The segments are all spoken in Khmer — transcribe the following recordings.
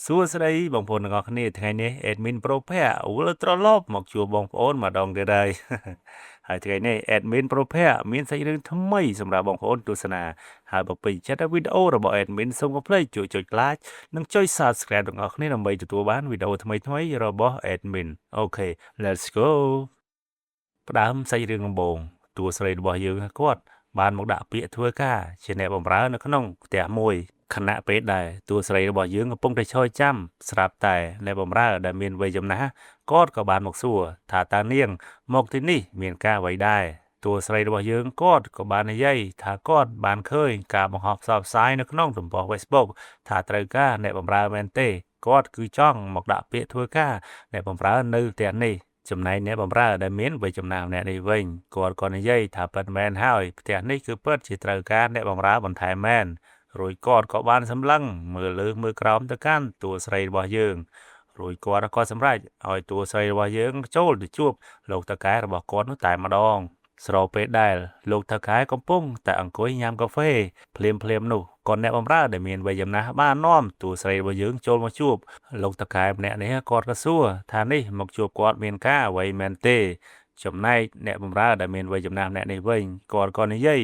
សួស្តីបងប្អូនទាំងអស់គ្នាថ្ងៃនេះ Admin Pro ភ័ក្រវិលត្រឡប់មកជួបបងប្អូនម្ដងទៀតហើយ ហើយថ្ងៃនេះ Admin Pro ភ័ក្រមានសាច់រឿងថ្មីសម្រាប់បងប្អូនទស្សនាហើយបើពេញចិត្តវីដេអូរបស់ Admin សូមកុំភ្លេចជួយចុច Like និងចុច Subscribe ទាំងអស់គ្នាដើម្បីទទួលបានវីដេអូថ្មីៗរបស់ Admin. Okay, let's go. ផ្ដើមសាច់រឿងដំបូងតួស្រីរបស់យើងគាត់បានមកដាក់ពាក្យធ្វើការជាអ្នកបម្រើនៅក្នុងផ្ទះមួយខណៈពេលដែលតួស្រីរបស់យើងកំពុងតែឈរចាំស្រាប់តែអ្នកបម្រើដែលមានវ័យចំណាស់គាត់ក៏បានមកសួរថាតើនាងមកទីនេះមានការអ្វីដែរតួស្រីរបស់យើងគាត់ក៏បាននិយាយថាគាត់បានឃើញការបង្ហោះផ្សព្វផ្សាយនៅក្នុងទំព័រ Facebook ថាត្រូវការអ្នកបម្រើមែនទេគាត់គឺចង់មកដាក់ពាក្យធ្វើការអ្នកបម្រើនៅផ្ទះនេះចំណែកអ្នកបម្រើដែលមានវ័យចំណាស់ម្នាក់នេះវិញគាត់ក៏និយាយថាពិតមែនហើយផ្ទះនេះគឺពិតជាត្រូវការអ្នកបម្រើបន្ថែមមែនរួចគាត់ក៏បានសម្លឹងមើលលើមើលក្រោមទៅកាន់តួស្រីរបស់យើងរួចគាត់ក៏សម្រេចឲ្យតួស្រីរបស់យើងចូលទៅជួបលោកថៅកែរបស់គាត់នោះតែម្ដងស្របពេលដែលលោកថៅកែកំពុងតែអង្គុយញ៉ាំកាហ្វេភ្លាមភ្លាមនោះក៏អ្នកបម្រើដែលមានវ័យចំណាស់បាននាំតួស្រីរបស់យើងចូលមកជួបលោកថៅកែម្នាក់នេះគាត់ក៏សួរថានេះមកជួបគាត់មានការអ្វីមែនទេចំណែកអ្នកបម្រើដែលមានវ័យចំណាស់ម្នាក់នេះវិញគាត់ក៏និយាយ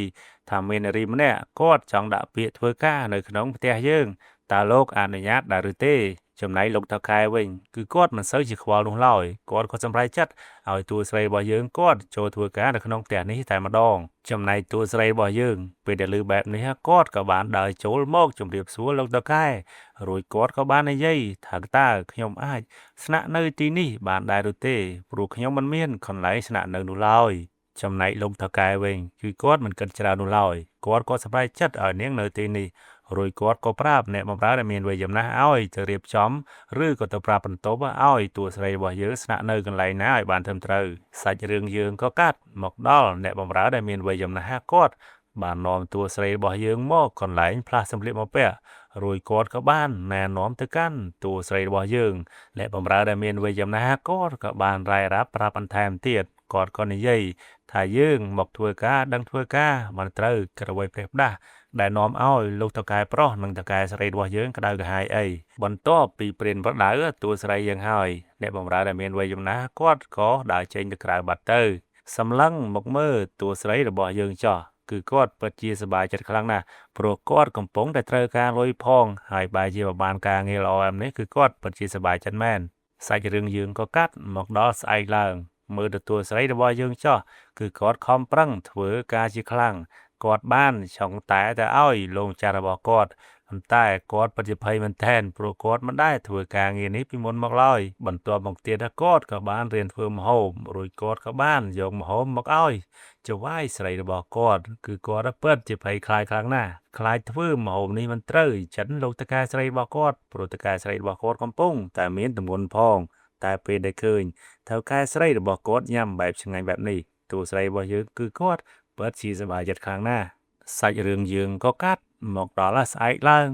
ថាមាននារីម្នាក់គាត់ចង់ដាក់ពាក្យធ្វើការនៅក្នុងផ្ទះយើងតើលោកអនុញ្ញាតដែរឬទេចំណែកលោកថៅកែវិញគឺគាត់មិនសូវជាខ្វល់នោះឡើយគាត់ក៏សម្រេចចិត្តឲ្យតួស្រីរបស់យើងគាត់ចូលធ្វើការនៅក្នុងផ្ទះនេះតែម្ដងចំណែកតួស្រីរបស់យើងពេលដែលឮបែបនេះគាត់ក៏បានដើរចូលមកជម្រាបសួរលោកថៅកែរួចគាត់ក៏បាននិយាយថាតើខ្ញុំអាចស្នាក់នៅទីនេះបានដែរឬទេព្រោះខ្ញុំមិនមានកន្លែងស្នាក់នៅនោះឡើយចំណែកលោកថៅកែវិញគឺគាត់មិនគិតច្រើននោះឡើយគាត់ក៏សម្រេចចិត្តឲ្យនាងនៅទីនេះរួចគាត់ក៏ប្រាប់អ្នកបម្រើដែលមានវ័យចំណាស់ឲ្យទៅរៀបចំឬក៏ទៅប្រាប់បន្ទប់ឲ្យតួស្រីរបស់យើងស្នាក់នៅកន្លែងណាឲ្យបានត្រឹមត្រូវសាច់រឿងយើងក៏កាត់មកដល់អ្នកបម្រើដែលមានវ័យចំណាស់គាត់បាននាំតួស្រីរបស់យើងមកកន្លែងផ្លាស់សម្លៀកបំពាក់រួចគាត់ក៏បានណែនាំទៅកាន់តួស្រីរបស់យើងអ្នកបម្រើដែលមានវ័យចំណាស់គាត់ក៏បានរាយរាប់ប្រាប់បន្ថែមទៀតគាត់ក៏និយាយថាយើងមកធ្វើការដឹងធ្វើការមិនត្រូវក្រវៃប្រេះផ្ដាស់ដែលនាំឲ្យលោកថៅកែប្រុសនិងថៅកែស្រីរបស់យើងក្តៅក្រហាយអីបន្ទាប់ពីព្រានប្រដៅតួស្រីយើងហើយអ្នកបម្រើដែលមានវ័យចំណាស់គាត់ក៏ដើរចេញទៅក្រៅបាត់ទៅសម្លឹងមកមើលតួស្រីរបស់យើងចោះគឺគាត់ពិតជាសប្បាយចិត្តខ្លាំងណាស់ព្រោះគាត់កំពុងតែត្រូវការលុយផងហើយបែរជាបានការងារល្អអែមនេះគឺគាត់ពិតជាសប្បាយចិត្តមែនសាច់រឿងយើងក៏កាត់មកដល់ស្អែកឡើងមើលទៅតួស្រីរបស់យើងចោះគឺគាត់ខំប្រឹងធ្វើការជាខ្លាំងគាត់បានឆុងតែទៅឲ្យលោកម្ចាស់របស់គាត់ប៉ុន្តែគាត់ពិតជាភ័យមែនទែនព្រោះគាត់មិនដែលធ្វើការងារនេះពីមុនមកឡើយបន្ទាប់មកទៀតគាត់ក៏បានរៀនធ្វើម្ហូបរួចគាត់ក៏បានយកម្ហូបមកឲ្យចៅហ្វាយស្រីរបស់គាត់គឺគាត់ពិតជាភ័យខ្លាចខ្លាំងណាស់ខ្លាចធ្វើម្ហូបនេះមិនត្រូវចិនលោកថៅកែស្រីរបស់គាត់ព្រោះថៅកែស្រីរបស់គាត់កំពុងតែមានទម្ងន់ផងតែពេលដែលឃើញថៅកែស្រីរបស់គាត់ញ៉ាំបែបឆ្ងាញ់បែបនេះតួស្រីរបស់យើងគឺគាត់ពិតជាសប្បាយចិត្តខ្លាំងណាស់សាច់រឿងយើងក៏កាត់មកដល់ស្អែកឡើង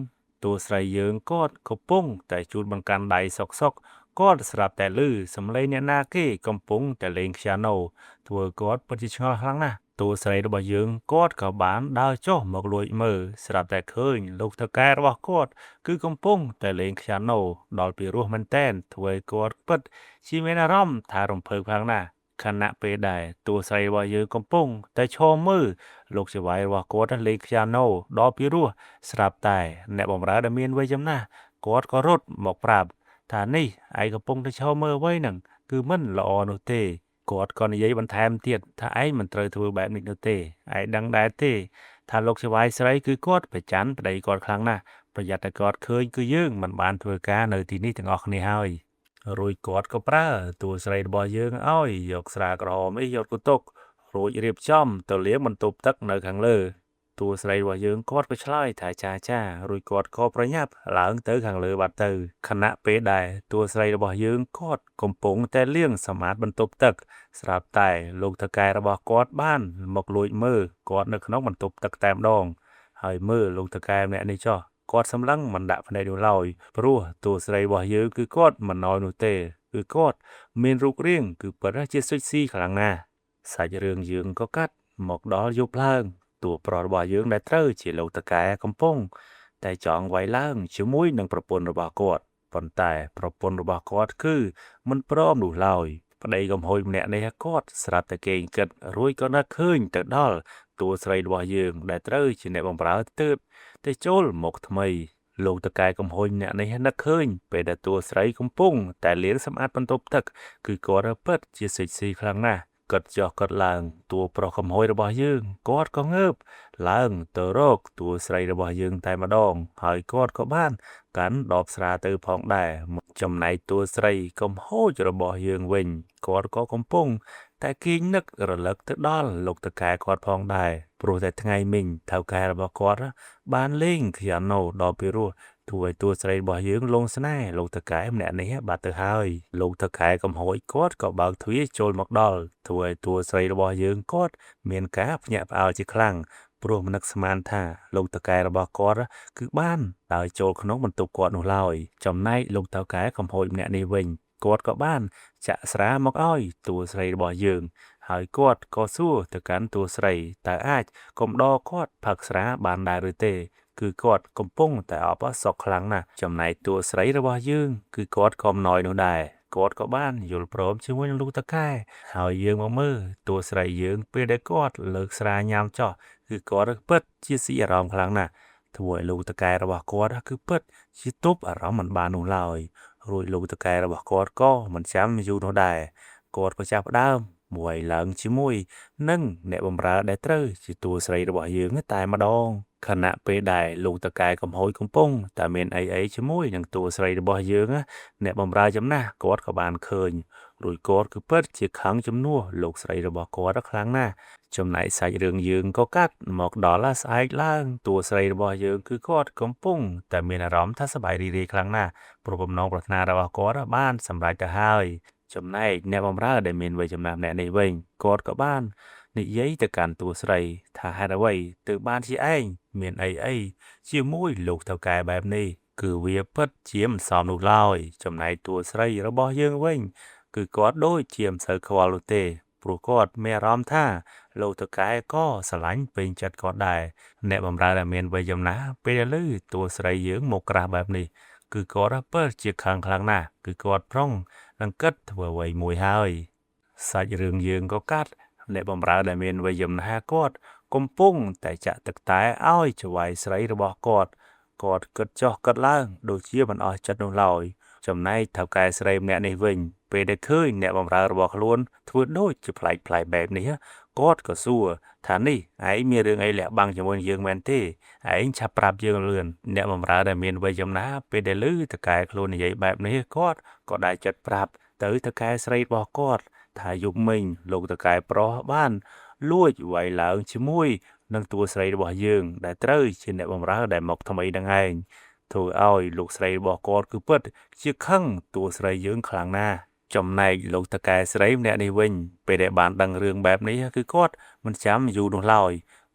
តួស្រីយើងគាត់កំពុងតែជូតបង្កាន់ដៃសុកសុកគាត់ស្រាប់តែឮសំឡេងអ្នកណាគេកំពុងតែលេងព្យ៉ាណូធ្វើគាត់ពិតជាឆ្ងល់ខ្លាំងណាស់តួស្រីរបស់យើងគាត់ក៏បានដើរចុះមកលួចមើលស្រាប់តែឃើញលោកថៅកែរបស់គាត់គឺកំពុងតែលេងព្យ៉ាណូដល់ពីរោះមែនតែនធ្វើឲ្យគាត់ពិតជាមានអារម្មណ៍ថារំភើបខ្លាំងណាស់ខណៈពេលដែលតួស្រីរបស់យើងកំពុងតែឈរមើលលោកចៅហ្វាយរបស់គាត់លេងព្យ៉ាណូដល់ពីរោះស្រាប់តែអ្នកបម្រើដែលមានវ័យចំណាស់គាត់ក៏រត់មកប្រាប់ថានេះឯងកំពុងតែឈរមើលអ្វីហ្នឹងគឺមិនល្អនោះទេគាត់ក៏និយាយបន្ថែមទៀតថាឯងមិនត្រូវធ្វើបែបនេះនោះទេឯងដឹងដែរទេថាលោកចៅហ្វាយស្រីគឺគាត់ប្រច័នប្តីគាត់ខ្លាំងណាស់ប្រយ័ត្នតែគាត់ឃើញគឺយើងមិនបានធ្វើការនៅទីនេះទាំងអស់គ្នាហើយរួចគាត់ក៏ប្រើតួស្រីរបស់យើងឲ្យយកស្រាក្រហមអីយកទៅទុករួចរៀបចំទៅលាងបន្ទប់ទឹកនៅខាងលើតួស្រីរបស់យើងគាត់ក៏ឆ្លើយថាចាចារួចគាត់ក៏ប្រញាប់ឡើងទៅខាងលើបាត់ទៅខណៈពេលដែលតួស្រីរបស់យើងគាត់កំពុងតែលាងសម្អាតបន្ទប់ទឹកស្រាប់តែលោកថៅកែរបស់គាត់បានមកលួចមើលគាត់នៅក្នុងបន្ទប់ទឹកតែម្ដងហើយមើលលោកថៅកែម្នាក់នេះចោះគាត់សម្លឹងមិនដាក់ភ្នែកនោះឡើយព្រោះតួស្រីរបស់យើងគឺគាត់មិនណយនោះទេគឺគាត់មានរូបរាងគឺពិតជាសុចស៊ីខ្លាំងណាស់សាច់រឿងយើងក៏កាត់មកដល់យប់ឡើងតួប្រុសរបស់យើងដែលត្រូវជាលោកថៅកែកំពុងតែចង់វាយឡើងជាមួយនឹងប្រពន្ធរបស់គាត់។ ប៉ុន្តែប្រពន្ធរបស់គាត់គឺមិនព្រមនោះឡើយប្តីកំហុយម្នាក់នេះគាត់ស្រាប់តែគេងគិតរួចក៏នឹកឃើញទៅដល់តួស្រីរបស់យើងដែលត្រូវជាអ្នកបម្រើទើបតែចូលមកថ្មីលោកតកែកំហុយម្នាក់នេះនឹកឃើញពេលដែលតួស្រីកំពុងតែលាងសម្អាតបន្ទប់ទឹកគឺគាត់ពិតជាសិចស៊ីខ្លាំងណាស់គាត់ចុះគាត់ឡើងតួប្រុសកំហុយរបស់យើងគាត់ក៏ងើបឡើងទៅរកតួស្រីរបស់យើងតែម្ដងហើយគាត់ក៏បានកាន់ដបស្រាទៅផងដែរចំណែកតួស្រីកំហូចរបស់យើងវិញគាត់ក៏កំពុងតែគេងនឹករលឹកទៅដល់លោកតកែគាត់ផងដែរព្រោះតែថ្ងៃមិញថៅកែរបស់គាត់បានលេងខ្យាណូដល់ពីរោះធ្វើឲ្យតួស្រីរបស់យើងលងស្នេហ៍លោកតកែម្នាក់នេះបាត់ទៅហើយលោកតកែកំហូចគាត់ក៏បើកទ្វារចូលមកដល់ធ្វើឲ្យតួស្រីរបស់យើងគាត់មានការភ្ញាក់ផ្អើលជាខ្លាំងព្រោះមិននឹកស្មានថាលោកតកែរបស់គាត់គឺបានដើរចូលក្នុងបន្ទប់គាត់នោះឡើយចំណែកលោកតកែកំហូចម្នាក់នេះវិញគាត់ក៏បានចាក់ស្រាមកឲ្យតួស្រីរបស់យើងហើយគាត់ក៏សួរទៅកាន់តួស្រីតើអាចកំដរគាត់ផឹកស្រាបានដែរឬទេគឺគាត់កំពុងតែអបអសក់ខ្លាំងណាស់ចំណែកតួស្រីរបស់យើងគឺគាត់ក៏មិនណយនោះដែរគាត់ក៏បានយល់ព្រមជាមួយនឹងលោកតកែហើយយើងមកមើលតួស្រីយើងពេលដែលគាត់លើកស្រាញ៉ាំចោះគឺគាត់ពិតជាស៊ីអារម្មណ៍ខ្លាំងណាស់ធ្វើឲ្យលោកតកែរបស់គាត់គឺពិតជាទប់អារម្មណ៍មិនបាននោះឡើយរួចលោកតកែរបស់គាត់ក៏មិនចាំយូរនោះដែរគាត់ក៏ចាប់ផ្ដើមមួយឡើងជាមួយនឹងអ្នកបម្រើដែលត្រូវជាតួស្រីរបស់យើងតែម្ដងខណៈពេលដែលលោកតកែកំហុយកំពុងតែមានអីអីជាមួយនឹងតួស្រីរបស់យើងអ្នកបម្រើចំណាស់គាត់ក៏បានឃើញរួចគាត់គឺពិតជាខឹងជំនួសលោកស្រីរបស់គាត់ខ្លាំងណាស់ចំណែកសាច់រឿងយើងក៏កាត់មកដល់ស្អែកឡើងតួស្រីរបស់យើងគឺគាត់កំពុងតែមានអារម្មណ៍ថាសប្បាយរីករាយខ្លាំងណាស់ព្រោះបំណងប្រាថ្នារបស់គាត់បានសម្រេចទៅហើយចំណែកអ្នកបម្រើដែលមានវ័យចំណាស់ម្នាក់នេះវិញគាត់ក៏បាននិយាយទៅកាន់តួស្រីថាហេតុអ្វីទើបបានជាឯងមានអីអីជាមួយលោកថៅកែបែបនេះគឺវាពិតជាមិនសមនោះឡើយចំណែកតួស្រីរបស់យើងវិញគឺគាត់ដូចជាមិនសូវខ្វល់នោះទេព្រោះគាត់មានអារម្មណ៍ថាលោកថៅកែក៏ស្រឡាញ់ពេញចិត្តគាត់ដែរអ្នកបម្រើដែលមានវ័យចំណាស់ពេលដែលឮតួស្រីយើងមកក្រាស់បែបនេះគឺគាត់ពិតជាខឹងខ្លាំងណាស់គឺគាត់ប្រុងនឹងគិតធ្វើអ្វីមួយហើយសាច់រឿងយើងក៏កាត់អ្នកបម្រើដែលមានវ័យចំណាស់គាត់កំពុងតែចាក់ទឹកតែឲ្យចវាយស្រីរបស់គាត់គាត់គិតចុះគិតឡើងដូចជាមិនអស់ចិត្តនោះឡើយចំណែកថៅកែស្រីម្នាក់នេះវិញពេលដែលឃើញអ្នកបម្រើរបស់ខ្លួនធ្វើដូចជាប្លែកប្លែកបែបនេះគាត់ក៏សួរថានេះឯងមានរឿងអីលាក់បាំងជាមួយយើងមែនទេឯងឆាប់ប្រាប់យើងលឿនអ្នកបម្រើដែលមានវ័យចំណាស់ពេលដែលឮថៅកែខ្លួននិយាយបែបនេះគាត់ក៏ដែរចិត្តប្រាប់ទៅថៅកែស្រីរបស់គាត់ថាយប់មិញលោកតកែប្រុសបានលួចវាយឡើងជាមួយនឹងតួស្រីរបស់យើងដែលត្រូវជាអ្នកបម្រើដែលមកថ្មីនឹងឯងធ្វើឲ្យលោកស្រីរបស់គាត់គឺពិតជាខឹងតួស្រីយើងខ្លាំងណាស់ចំណែកលោកតកែស្រីម្នាក់នេះវិញពេលដែលបានដឹងរឿងបែបនេះគឺគាត់មិនចាំយូរនោះឡើយ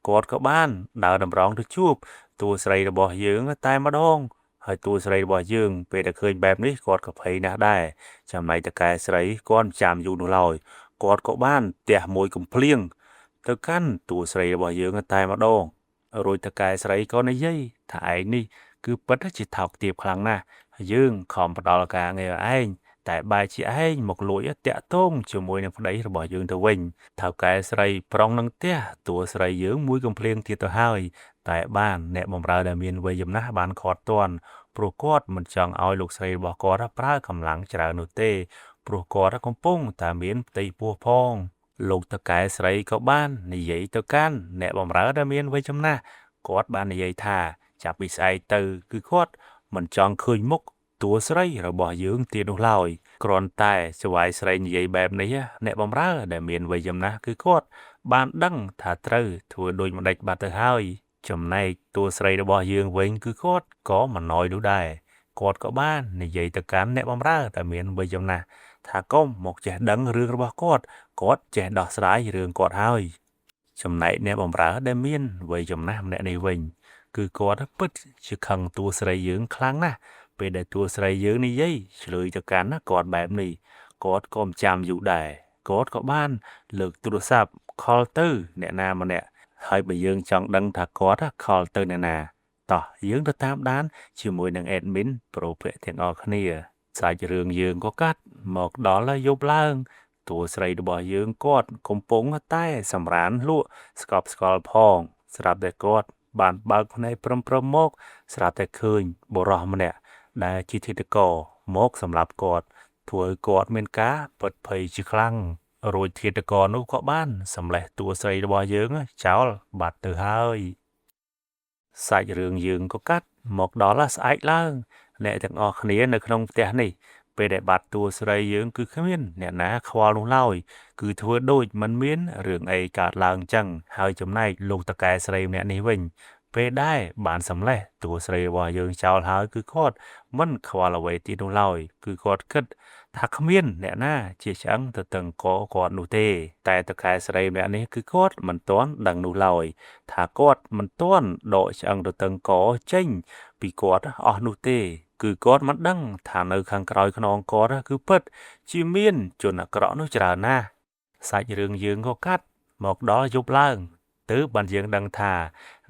គាត់ក៏បានដើរតម្រង់ទៅជួបតួស្រីរបស់យើងតែម្ដងហើយតួស្រីរបស់យើងពេលដែលឃើញបែបនេះគាត់ក៏ភ័យណាស់ដែរចំណែកតកែស្រីគាត់មិនចាំយូរនោះឡើយគាត់ក៏បានទះមួយកំភ្លៀងទៅកាន់តួស្រីរបស់យើងតែម្ដងរួចតកែស្រីក៏និយាយថាឯងនេះគឺពិតជាថោកទាបខ្លាំងណាស់យើងខំផ្ដល់ការងារឲ្យឯងតែបែរជាឯងមកលួចតាក់ទងជាមួយនឹងប្តីរបស់យើងទៅវិញថៅកែស្រីប្រុងនឹងទះតួស្រីយើងមួយកំភ្លៀងទៀតទៅហើយតែបានអ្នកបម្រើដែលមានវ័យចំណាស់បានខាត់ទាន់ព្រោះគាត់មិនចង់ឲ្យលោកស្រីរបស់គាត់ប្រើកម្លាំងច្រើននោះទេព្រោះគាត់កំពុងតែមានផ្ទៃពោះផងលោកតកែស្រីក៏បាននិយាយទៅកាន់អ្នកបម្រើដែលមានវ័យចំណាស់គាត់បាននិយាយថាចាប់ពីស្អែកទៅគឺគាត់មិនចង់ឃើញមុខតួស្រីរបស់យើងទៀតនោះឡើយគ្រាន់តែចវាយស្រីនិយាយបែបនេះអ្នកបម្រើដែលមានវ័យចំណាស់គឺគាត់បានដឹងថាត្រូវធ្វើដូចម្ដេចបាត់ទៅហើយចំណែកតួស្រីរបស់យើងវិញគឺគាត់ក៏មិនណយនោះដែរគាត់ក៏បាននិយាយទៅកាន់អ្នកបម្រើដែលមានវ័យចំណាស់ថាកុំមកចេះដឹងរឿងរបស់គាត់គាត់ចេះដោះស្រាយរឿងគាត់ហើយចំណែកអ្នកបម្រើដែលមានវ័យចំណាស់ម្នាក់នេះវិញគឺគាត់ពិតជាខឹងតួស្រីយើងខ្លាំងណាស់ពេលដែលតួស្រីយើងនិយាយឆ្លើយទៅកាន់គាត់បែបនេះគាត់ក៏មិនចាំយូរដែរគាត់ក៏បានលើកទូរស័ព្ទខលទៅអ្នកណាម្នាក់ហើយបើយើងចង់ដឹងថាគាត់ខលទៅអ្នកណាត តោះយើងទៅតាមដានជាមួយនឹង admin ប្រូភ័ក្រទាំងអស់គ្នាសាច់រឿងយើងក៏កាត់មកដល់ហើយយប់ឡើងតួស្រីរបស់យើងគាត់កំពុងតែសម្រានលក់ស្កប់ស្កល់ផង ស្រាប់តែគាត់បានបើកភ្នែកព្រឹមៗមក ស្រាប់តែឃើញបុរសម្នាក់ដែលជាឃាតករមកសម្លាប់គាត់ធ្វើឲ្យគាត់មានការភិតភ័យជាខ្លាំងរួចឃាតករនោះក៏បានសម្លេះតួស្រីរបស់យើងចោលបាត់ទៅហើយសាច់រឿងយើងក៏កាត់មកដល់ស្អែកឡើងអ្នកទាំងអស់គ្នានៅក្នុងផ្ទះនេះពេលដែលបាត់តួស្រីយើងគឺគ្មានអ្នកណាខ្វល់នោះឡើយគឺធ្វើដូចមិនមានរឿងអីកើតឡើងចឹងហើយចំណែកលោកតកែស្រីម្នាក់នេះវិញពេលដែលបានសម្លេះតួស្រីរបស់យើងចោលហើយគឺគាត់មិនខ្វល់អ្វីទៀតនោះឡើយគឺគាត់គិតថាគ្មានអ្នកណាជាឆ្អឹងទៅតឹងកគាត់នោះទេតែតកែស្រីម្នាក់នេះគឺគាត់មិនទាន់ដឹងនោះឡើយថាគាត់មិនទាន់ដកឆ្អឹងទៅតឹងកចេញពីគាត់អស់នោះទេគឺគាត់មិនដឹងថានៅខាងក្រោយខ្នងគាត់គឺពិតជាមានជនអាក្រក់នោះច្រើនណាស់សាច់រឿងយើងក៏កាត់មកដល់យប់ឡើងទើបបានយើងដឹងថា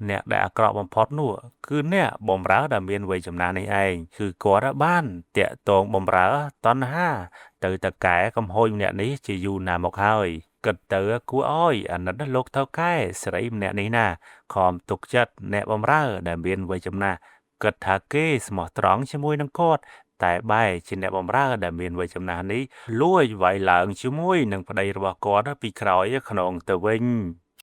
អ្នកដែលអាក្រក់បំផុតនោះគឺអ្នកបំរើដែលមានវ័យចំណាស់នេះឯងគឺគាត់បានតាក់ទងបំរើតណ្ហាទៅតកែកំហូចម្នាក់នេះជាយូរណាស់មកហើយគិតទៅគួរឲ្យអាណិតលោកថៅកែស្រីម្នាក់នេះណាខំទុកចិត្តអ្នកបំរើដែលមានវ័យចំណាស់គិតថាគេស្មោះត្រង់ជាមួយនឹងគាត់តែបែរជាអ្នកបំរើដែលមានវ័យចំណាស់នេះលួចវាយឡើងជាមួយនឹងប្តីរបស់គាត់ពីក្រោយខ្នងទៅវិញ។